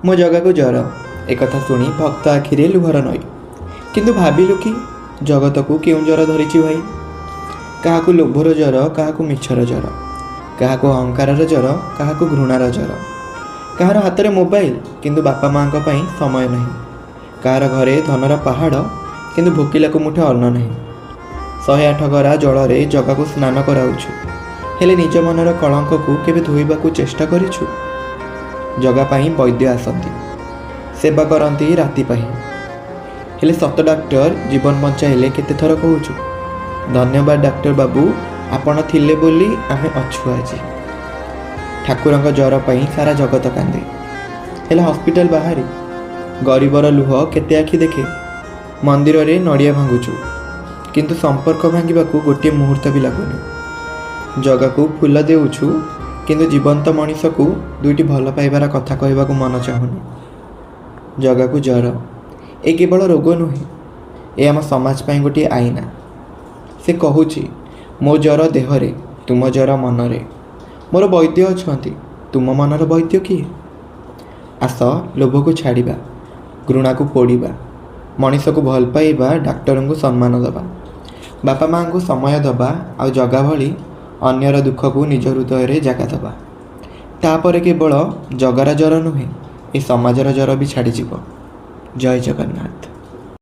ମୋ ଜଗାକୁ ଜର, ଏକଥା ଶୁଣି ଭକ୍ତ ଆଖିରେ ଲୁହର ନଈ। କିନ୍ତୁ ଭାବିଲୁ କି ଜଗତକୁ କେଉଁ ଜର ଧରିଛି ଭାଇ? କାହାକୁ ଲୋଭର ଜର, କାହାକୁ ମିଛର ଜର, କାହାକୁ ଅହଙ୍କାରର ଜର, କାହାକୁ ଘୃଣାର ଜର। କାହାର ହାତରେ ମୋବାଇଲ, କିନ୍ତୁ ବାପା ମାଆଙ୍କ ପାଇଁ ସମୟ ନାହିଁ। କାହାର ଘରେ ଧନର ପାହାଡ଼, କିନ୍ତୁ ଭୋକିଲାକୁ ମୁଠେ ଅନ୍ନ ନାହିଁ। 108 ଗରା ଜଳରେ ଜଗାକୁ ସ୍ନାନ କରାଉଛୁ, ହେଲେ ନିଜ ମନର କଳଙ୍କକୁ କେବେ ଧୋଇବାକୁ ଚେଷ୍ଟା କରିଛୁ? ଜଗା ପାଇଁ ବୈଦ୍ୟ ଆସନ୍ତି, ସେବା କରନ୍ତି ରାତି ପାହି, ହେଲେ ସତ ଡାକ୍ତର ଜୀବନ ବଞ୍ଚାଇଲେ କେତେଥର କହୁଛୁ, ଧନ୍ୟବାଦ ଡାକ୍ତର ବାବୁ, ଆପଣ ଥିଲେ ବୋଲି ଆମେ ଅଛୁ ଆଜି। ଠାକୁରଙ୍କ ଜ୍ୱର ପାଇଁ ସାରା ଜଗତ କାନ୍ଦେ, ହେଲେ ହସ୍ପିଟାଲ ବାହାରେ ଗରିବର ଲୁହ କେତେ ଆଖି ଦେଖେ? ମନ୍ଦିରରେ ନଡ଼ିଆ ଭାଙ୍ଗୁଛୁ, କିନ୍ତୁ ସମ୍ପର୍କ ଭାଙ୍ଗିବାକୁ ଗୋଟିଏ ମୁହୂର୍ତ୍ତ ବି ଲାଗୁନି। ଜଗାକୁ ଫୁଲ ଦେଉଛୁ, କିନ୍ତୁ ଜୀବନ୍ତ ମଣିଷକୁ ଦୁଇଟି ଭଲ ପାଇବାର କଥା କହିବାକୁ ମନ ଚାହୁଁନି। ଜଗାକୁ ଜ୍ୱର, ଏ କେବଳ ରୋଗ ନୁହେଁ, ଏ ଆମ ସମାଜ ପାଇଁ ଗୋଟିଏ ଆଇନା। ସେ କହୁଛି, ମୋ ଜ୍ୱର ଦେହରେ, ତୁମ ଜ୍ୱର ମନରେ। ମୋର ବୈଦ୍ୟ ଅଛନ୍ତି, ତୁମ ମନର ବୈଦ୍ୟ କିଏ? ଆସ, ଲୋଭକୁ ଛାଡ଼ିବା, ଘୃଣାକୁ ପୋଡ଼ିବା, ମଣିଷକୁ ଭଲ ପାଇବା, ଡାକ୍ତରଙ୍କୁ ସମ୍ମାନ ଦେବା, ବାପା ମାଆଙ୍କୁ ସମୟ ଦେବା, ଆଉ ଜଗା ଭଳି ଅନ୍ୟର ଦୁଃଖକୁ ନିଜ ହୃଦୟରେ ଜାଗା ଦେବା। ତାପରେ କେବଳ ଜଗାର ଜ୍ୱର ନୁହେଁ, ଏ ସମାଜର ଜ୍ୱର ବି ଛାଡ଼ିଯିବ। ଜୟ ଜଗନ୍ନାଥ।